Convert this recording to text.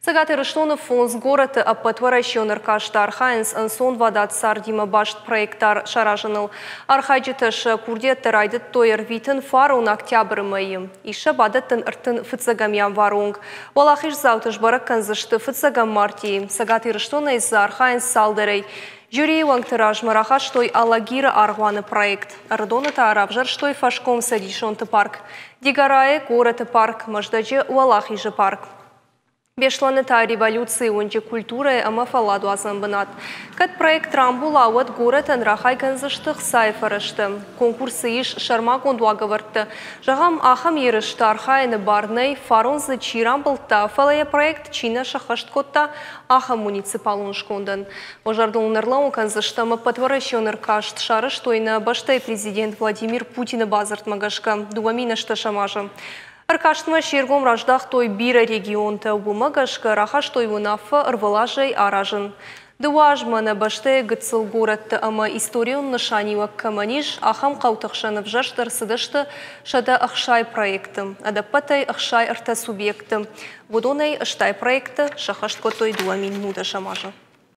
Цӕгат Ирыстоны фондз горӕты ӕппӕтуӕрӕсеон ӕркасты архайынц ӕнцонвадат цардимӕ баст проекттӕ саразыныл. Архайджытӕ сӕ курдиӕттӕ райдыдтой ӕрвитын фарон октябры мӕйы. Ис сӕ бадӕттын 31 январы онг. Уӕлахиздзауты сбӕрӕг кӕндзысты фыццӕгӕм мартъийы. Цӕгат Ирыстонӕй дзы архайынц цалдӕрӕй. Жюрийы уӕнгты размӕ рахастой Алагиры аргъуаны проект. Ӕрыдоны та равзӕрстой фӕскомцӕдисонты парк. Дигорайы горӕты парк, Мӕздӕджы Уӕлахизы парк. Беслӕны та революцийы уынджы культурӕйы ӕмӕ фӕлладуадзӕн бынат. Кӕд проект рамбула, уӕд горӕтӕн рахай кӕндзысты хцайы фӕрӕзтӕ. Конкурсы ис сӕрмагонд уагӕвӕрдтӕ. Зӕгъӕм, ахӕм ерысты архайыны бар нӕй, фарон дзы чи рамбылдта, фӕлӕ йӕ проект чи нӕ сӕххӕст кодта, ахӕм муниципалон скондӕн. Уӕ зӕрдыл ын ӕрлӕууын кӕндзыстӕм, ӕппӕтуӕрӕсеон ӕркаст сарӕзтой нӕ бӕстӕйы президент Владимир Путины бадзырдмӕ гӕсгӕ 2010 азы. Ӕркастмӕ се ргом раздӕхтой бирӕ регионтӕ, уымӕ гӕсгӕ рахастой уынаффӕ ӕрвылазӕй аразын. Дыууӕ азмӕ нӕ бӕстӕйы гыццыл горӕтты ӕмӕ историон нысаниуӕг кӕмӕн ис, ахӕм хъӕуты хсӕн ӕвзӕрст ӕрцыдысты 160 проекты, ӕдӕппӕтӕй 63 субъекты. Уыдонӕй 80 проекты сӕххӕст кодтой 2010 азы.